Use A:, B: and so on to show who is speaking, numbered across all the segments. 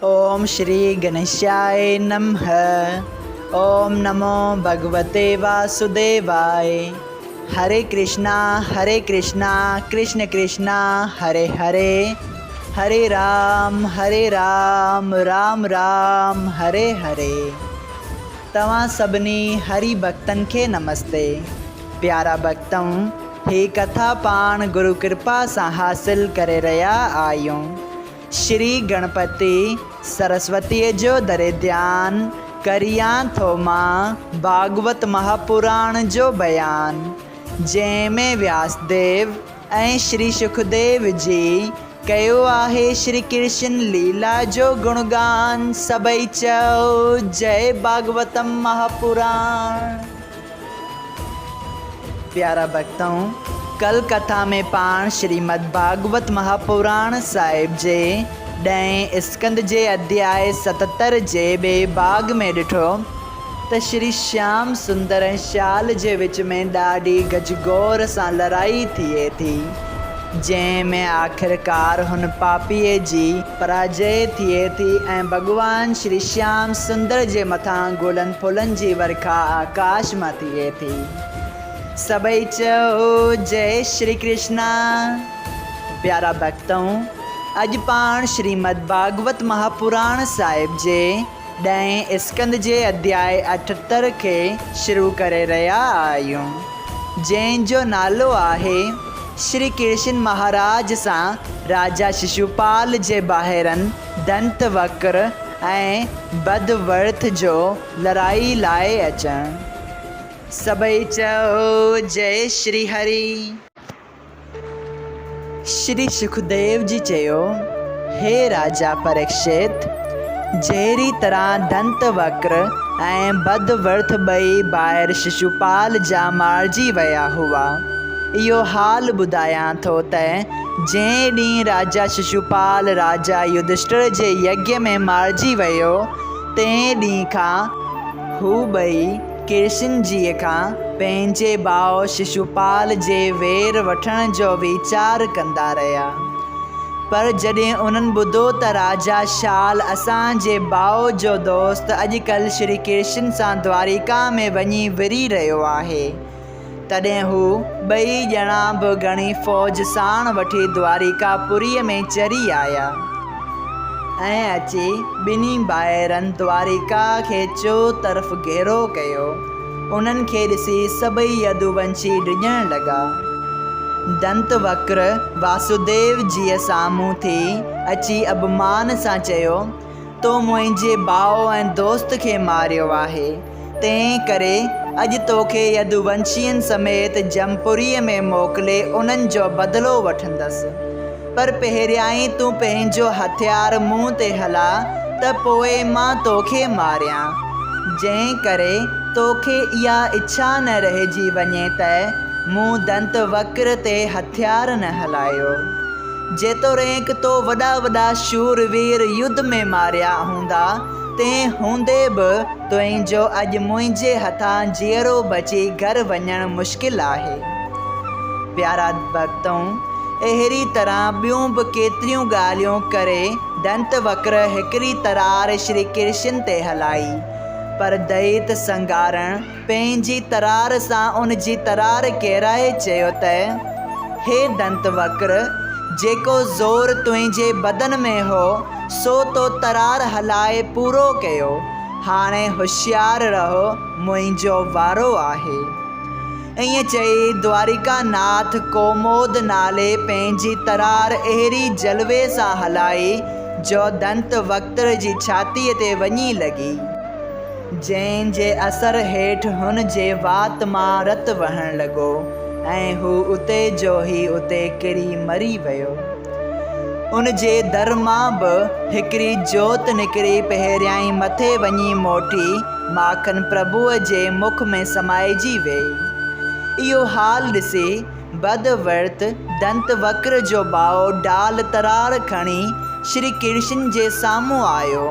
A: اوم شري گنيشاء نمھ اوم نمو ڀڳوتي واسوديواء هري ڪرشنا هري ڪرشنا ڪرشن ڪرشنا هري هري هري رام هري رام رام رام هري هري توهان سڀني هري ڀڳتن کي نمستي پيارا ڀڳتؤ هي ڪٿا پاڻ گرو ڪرپا سان حاصل ڪري رهيا آهيون. شري گڻپتي سرسوتيء جو دري ڌيان ڪريان ٿو مان ڀاڳوت مهاپراڻ جو بيان، جنهن ۾ وياسديو ۽ شري شڪديو جي ڪيو آهي شري ڪرشن ليلا جو گڻگان، سڀئي چئو جئي ڀاڳوتم مهاپراڻ. پيارا ڀڳتؤ! ڪل ڪٿا ۾ پاڻ شريمد ڀاڳوت مهاپراڻ صاحب جي ڏهين اسڪنڌ جي اڌياء 77 جي ٻئي ڀاڳ ۾ ڏٺو ته شري شيام سندر ۽ شال جي وچ ۾ ڏاڍي گجگور سان لڙائي ٿئي ٿي، جنهن ۾ آخرڪار هن پاپيء جي پراجئه ٿئي ٿي ۽ ڀڳوان شري شيام سندر جي مٿان گلن ڦلن جي ورکا آڪاش مان ٿئي ٿي. سڀئي چئو جئي شري ڪرشنا. پيارا ڀڳتؤ! اڄ پاڻ شريمد ڀاڳوت مهاپراڻ صاحب جي ڏهين اسڪنڌ جي اڌياء 78 کي شروع ڪري رهيا آهيون، جنهن جو نالو آهي، شري ڪرشن مهاراج سان راجا ششوپال جي ڀائرن دنت وڪر ۽ بدورٿ جو لڙائي لاء اچڻ. سڀئي چئو جئي شري هري. شري سکديو جي چيو، هي راجا پريڪشت! جهڙي طرح دنت وڪر ۽ بد ورٿ ٻئي ڀائر ششوپال جا مارجي ويا هئا، اهو حال ٻڌايان ٿو ته جنهن ڏينهن راجا ششوپال راجا يڌشٽر جي يگيه ۾ مارجي ويو، تنهن ڏينهن کان هو ٻئي ڪرشن جيء کان پنهنجي ڀاء ششوپال جي وير وٺڻ جو ويچار ڪندا رهيا. پر جڏهن انهن ٻڌو ته راجا شال اسان جي ڀاء جو دوست اڄڪلهه شري ڪرشن سان دواريڪا ۾ وڃي وري رهيو آهي، تڏهن هو ٻئي ڄڻا به گهڻي فوج ساڻ وٺي دواريڪا پوريء ۾ چري آيا ۽ اچي ٻنهي ڀائرن دواريڪا کي چؤطرف گهيرو ڪيو. انهن کي ڏسي سڀئي يدوونشي ڊڄڻ لڳا. دنت وڪر واسوديو جيء سامهون ٿي اچي اڀمان سان چيو، تو منهنجي ڀاء ۽ دوست کي ماريو آهي. تنهن ڪري اڄ توکي يدوونشين سميت جمپوريء ۾ موڪلي انهن جو بدلو وٺندس. پر پهريائين تون پنهنجو هٿيار مون تي هلاء ته پوء مان توکي ماريان، جنهن ڪري توکي اها اڇا نه رهجي وڃي ته مون دنت وڪر تي هٿيار نه هلايو. جيتوڻيڪ تو وڏا وڏا شوروير يڌ ۾ ماريا هوندا، تنهن هوندي به تنهنجو اڄ منهنجي هٿان جيئرو بچي گهر وڃڻ مشڪل آهي. پيارا ڀڳتؤ! اهڙي طرح ٻيون به ڪيتريون ڳالهيون ڪري دنت وڪر هڪڙي ترار شري ڪرشن تي هلائي، پر دئيت سنگارڻ پنهنجي ترار سان ان جي ترار ڪيرائي چيو ته، هي دنت وڪر! جيڪو زور تنهنجي بدن ۾ هو، سو تو ترار هلائي پورو ڪيو. هاڻي هوشيار رهو، منهنجو وارو آهي. ائين چئي دواريڪا ناٿ ڪومود نالي پنهنجي ترار اهڙي جلوي سان هلائي، جو دنت وڪتر جي ڇاتيء تي وڃي لڳي. جنهن جي اثر هيٺ هن جي وات مان رت وهڻ لڳو ۽ هو اتي جو ئي اتي ڪري مري ويو. ان جي در مان به هڪڙي جوت نڪري پهريائين مٿي وڃي موٽي ماکن پرڀوء جي مک ۾ سمائجي ويئي. اهو حال ڏسي بد ورت دنت وڪر جو ڀاء ڍال ترار کڻي شري ڪرشن جي سامهون آيو.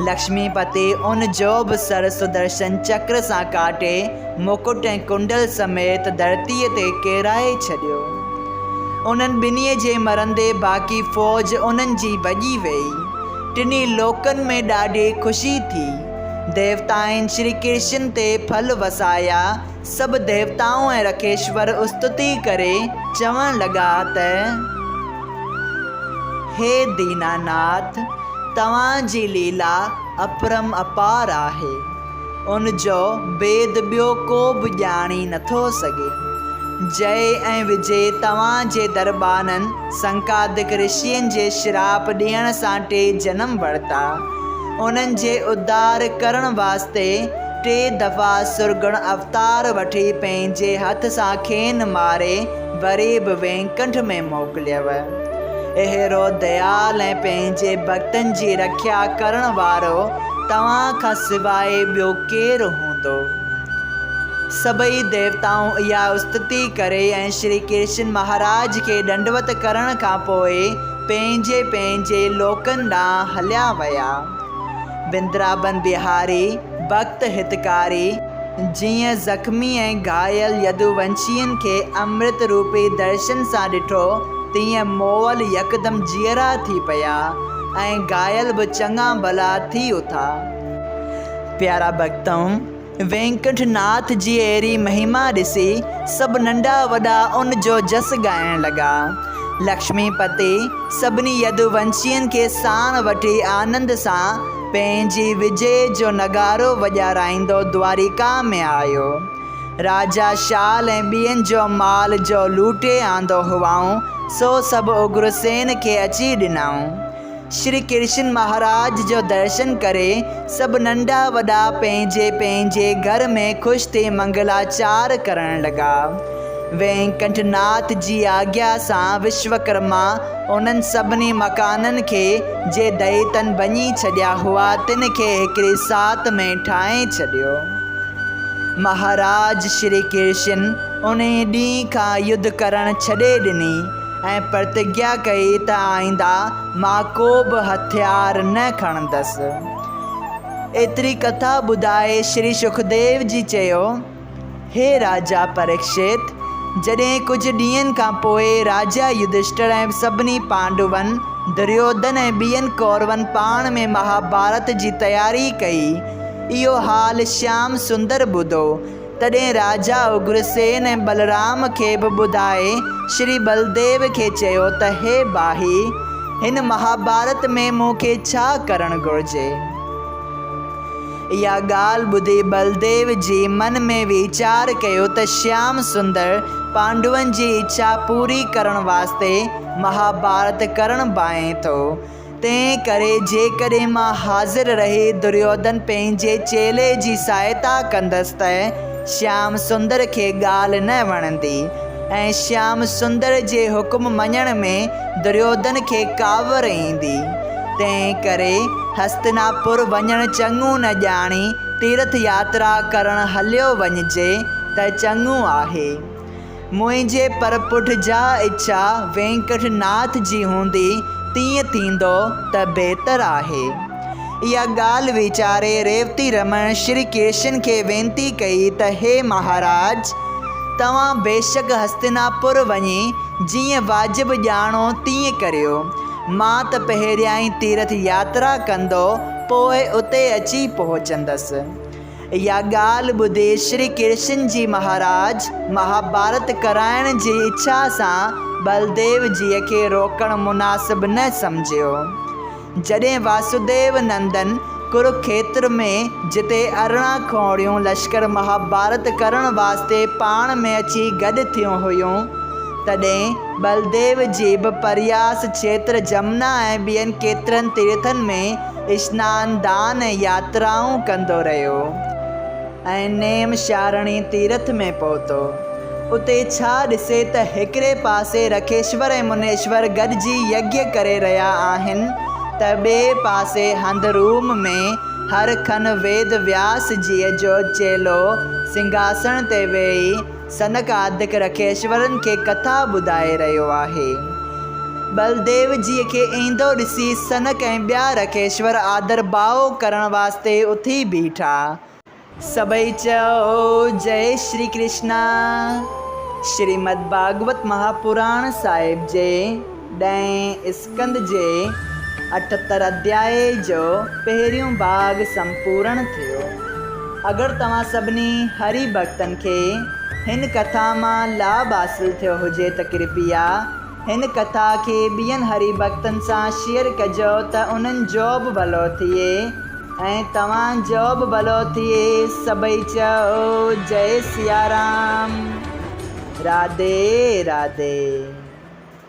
A: لڪشمي پتي ان جو به سر سدرشن چڪر سان ڪاٽي مڪٽ ۽ ڪنڊل سميت ڌرتيء تي ڪيرائي ڇڏيو. انهن ٻنهي جي مرندي باقي فوج انهن جي ڀڄي ويئي. ٽنهي لوڪن ۾ ڏاڍي خوشي ٿي. ديوتائن شري ڪرشن تي ڦل وسايا. سڀ ديوتائون ۽ رکيشور استتي ڪري چوڻ لڳا ته، هي ديناناٿ! توهان جي ليلا اپرم اپار آهي. ان جو ڀيد ٻيو ڪو به ڄاڻي نٿو سگهي. جئي ۽ وجي توهان جي درٻانن سنڪادڪ رشين جي شراپ ڏيڻ سان ٽي جنم ورتا. انهن جي اڌار ڪرڻ واسطي ٽي دفعا سرگڻ اوتار وٺي پنهنجي هٿ سان کين ماري وري به وينڪنٺ ۾ موڪليو. اهڙو ديال ۽ پنهنجي ڀڳتن جي رکيا ڪرڻ وارو توهان کان سواء ٻيو ڪير هوندو؟ سڀئي ديوتائون اها استتي ڪري ۽ شري ڪرشن مهاراج کي ڏنڊوت ڪرڻ کان پوء پنهنجي پنهنجي لوڪن ڏانهن هليا ويا. وندرابن بهاري، ڀڳت هتڪاري، جيئن زخمي ۽ گهايل يدوونشين کي امرت روپي درشن سان ڏٺو، تيئن مئل يڪدم جيئرا ٿي پيا ۽ گهايل به چڱا ڀلا ٿي اٿا. پيارا ڀڳتؤ! وينڪنٺ ناٿ جي اهڙي مهما ڏسي سڀ ننڍا وڏا ان جو جس ڳائڻ لڳا. لڪشمي پتي سڀني يدوونشين کي ساڻ وٺي آنند سان پنهنجي وجي جو نغارو وڄارائيندو دواريڪا ۾ آيو. راجا شال ۽ ٻين جو مال جو لوٽي آندو هئائون، سو سڀ اگرسين کي اچي ڏنائون. شري ڪرشن مهاراج جو درشن ڪري سڀ ننڍا وڏا پنهنجي پنهنجي گهر ۾ خوش ٿي منگلاچار ڪرڻ لڳا. وينڪنٺ ناٿ جي آگيا سان وشوڪرما انهن سڀني مڪانن کي جي دئيتن ڀڃي ڇڏيا هئا تن کي هڪڙي ساعت ۾ ٺاهي ڇڏيو. مهاراج شري ڪرشن انهي ڏينهن کان يڌ ڪرڻ ڇڏي ڏني. ۽ پرتگيا ڪئي ته آئنده مان ڪو به هٿيار نه کڻندس. ايتري ڪٿا ٻڌائي شري شڪديو جي چيو، هي راجا پريڪشت! جڏهن ڪجهه ڏينهن کان پوء راجا يڌشٽر ۽ سڀني پانڊون، دريوڌن ۽ ٻين ڪورون پاڻ ۾ مهاڀارت جي تياري ڪئي، اهو حال شيام سندر ٻڌو، تڏهن راجا اگرسين ۽ بلرام کي به ٻڌائي شري ٻلديو کي چيو ته هي ڀائي! هن مهاڀارت ۾ مون کي ڇا ڪرڻ گهرجي؟ اها ڳالهه ٻڌي ٻلديو جي من ۾ ويچار ڪيو ته شيام سندر پانڊون جي اڇا پوري ڪرڻ واسطي مهاڀارت ڪرڻ ڀانئين ٿو. تنهن ڪري جيڪڏهن مان حاضر رهي دريوڌن پنهنجي چيلي جي سهائتا ڪندس ته شيام سندر کي ڳالهه نه وڻندي ۽ شيام سندر جي حڪم مڃڻ ۾ دريوڌن کي ڪاوڙ ايندي. تنهن ڪري هستناپور وڃڻ چڱو نه ڄاڻي تيرٿ ياترا ڪرڻ هليو وڃجي ته چڱو آهي. منهنجي پر پٺ جا اڇا وينڪٽ ناٿ جي هوندي تيئن ٿيندو ته بهتر آهي. اها ڳالهه ويچاري ريوتي رمڻ شري ڪرشن کي وينتي ڪئي ته هي مهاراج! توهان بيشڪ هستناپور وڃي جيئن واجب ڄاڻو تيئن ڪريو. مان ته پهريائين تيرٿ ياترا ڪندو پوء اتي اچي پهچندس. اها ڳالهه ٻڌي شري ڪرشن جي مهاراج مهاڀارت ڪرائڻ جي اڇا سان ٻلديو جيء کي روڪڻ مناسب نه سمجهيو. جڏهن واسوديو نندن ڪروکيتر ۾ جتي 18 کوڙيون لشڪر مهاڀارت ڪرڻ واسطي پاڻ ۾ اچي گڏ ٿيون هيون، تڏهن ٻلديو جي به پرياس کيتر جمنا ۽ ٻين ڪيترن تيرٿن ۾ اشنان، دان ۽ ياترائون ڪندو رهيو ۽ نيم شارڻي تيرٿ ۾ پهتو. اتي ڇا ڏسي ته هڪڙي پاسي رکيشور ۽ منيشور گڏجي يگيه ڪري رهيا آهن ته ٻئي پاسي هنڌ روم ۾ هر کن ويد وياس جيء جو چيلو سنگهاسڻ تي ويهي سنڪ آدڪ رکيشورن کي ڪٿا ٻڌائي رهيو آهي. ٻلديو جيء کي ايندو ڏسي سنڪ ۽ ٻيا رکيشور آدر ڀاء ڪرڻ واسطي اٿي بيٺا. سڀئي چئو جئي شري ڪرشنا. شريمد ڀاڳوت مهاپراڻ صاحب جي ڏهين اسڪنڌ جي 78 اڌيائي جو پهريون ڀاڳ سمپورڻ ٿيو. اگر توهان سڀني هري ڀڳتن کي هن ڪٿا مان لاڀ حاصل ٿيو هجي ته ڪرپيا هن ڪٿا کي ٻين هري ڀڳتن سان شيئر ڪجو ته انهن جو به ڀلو ٿئي ۽ توهان جو به ڀلو ٿئي. سڀئي چئو جئي سيارام. راڌي راڌي.